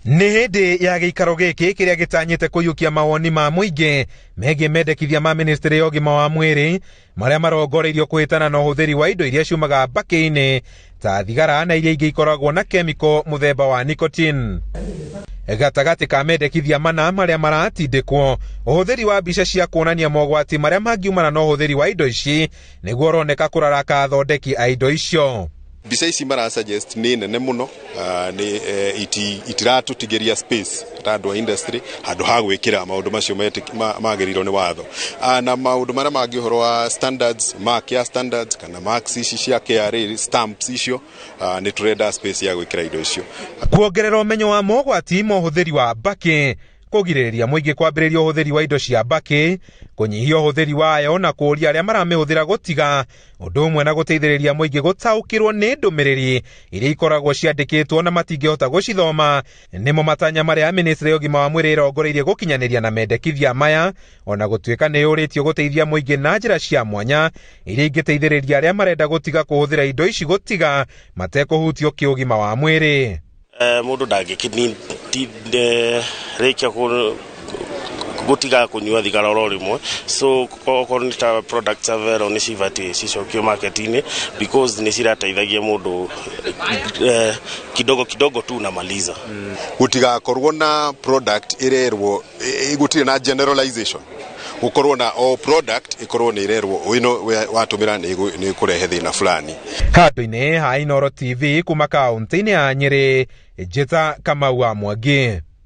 Nĩ hĩndĩ ya gĩikaro gĩkĩ kĩrĩa gĩtanyĩte kũiyũkia mawoni ma mũingĩ megiĩ mendekithia ma ministry ya ũgima wa mwĩrĩ marĩa marongoreirio kũhĩtana na ũhũthĩri wa indo iria ciumaga mbakĩ-inĩ ta thigara na iria ingĩ ikoragwo na kemiko mũthemba wa nicotine. Gatagatĩ ka mendekithia mana marĩa maratindĩkwo, ũhũthĩri wa mbica cia kuonania mogwati marĩa mangiumana na ũhũthĩri wa indo ici nĩguo ũroneka kũraraka athondeki a indo icio. Mbica ici mara suggest nĩ nene mũno, nĩ itiratũtigĩria space ta andũ a industry handũ ha gwĩkĩra maũndũ macio magĩrĩirwo nĩ watho, na maũndũ marĩa mangĩ ũhoro wa standards, mark ya standards kana marks ici cia KRA stamps icio, nĩ tũrenda space ya gwĩkĩra indo icio. Kuongerera ũmenyo wa mogwati ma ũhũthĩri wa mbakĩ, kũgirĩrĩria mũingĩ kwambĩrĩria ũhũthĩri wa indo cia mbakĩ, kũnyihia ũhũthĩri wayo na kũũria arĩa maramĩhũthĩra gũtiga, ũndũ ũmwe na gũteithĩrĩria mũingĩ gũtaũkĩrwo nĩ ndũmĩrĩri iria ikoragwo ciandĩkĩtwo na matingĩhota gũcithoma, nĩmo matanya marĩa ministry ya ũgima wa mwĩrĩ ĩrongoreirie gũkinyanĩria na mendekithia maya, ona gũtuĩka nĩ yũrĩtio gũteithia mũingĩ na njĩra cia mwanya iria ingĩteithĩrĩria arĩa marenda gũtiga kũhũthĩra indo ici gũtiga matekũhutio kĩũgima wa mwĩrĩ. Mũndũ ndangĩkĩrĩkia gũtiga kũnyua thigara oro rĩmwe, so okorwo nĩ ta products ta Vero nĩ cibatiĩ cicokio market-inĩ because nĩ cirateithagia mũndũ kidogo kidogo tu unamaliza. Gũtigakorwo na product ĩrerwo, gũtirĩ na generalization, gũkorwo na o product ĩkorwo nĩ ĩrerwo ĩno watũmĩra nĩ ĩkũrehe thĩna fulani. Handũ-inĩ ha Inooro TV kuma kaunti-inĩ ya Nyĩrĩ, Njĩta Kamau wa Mwangi.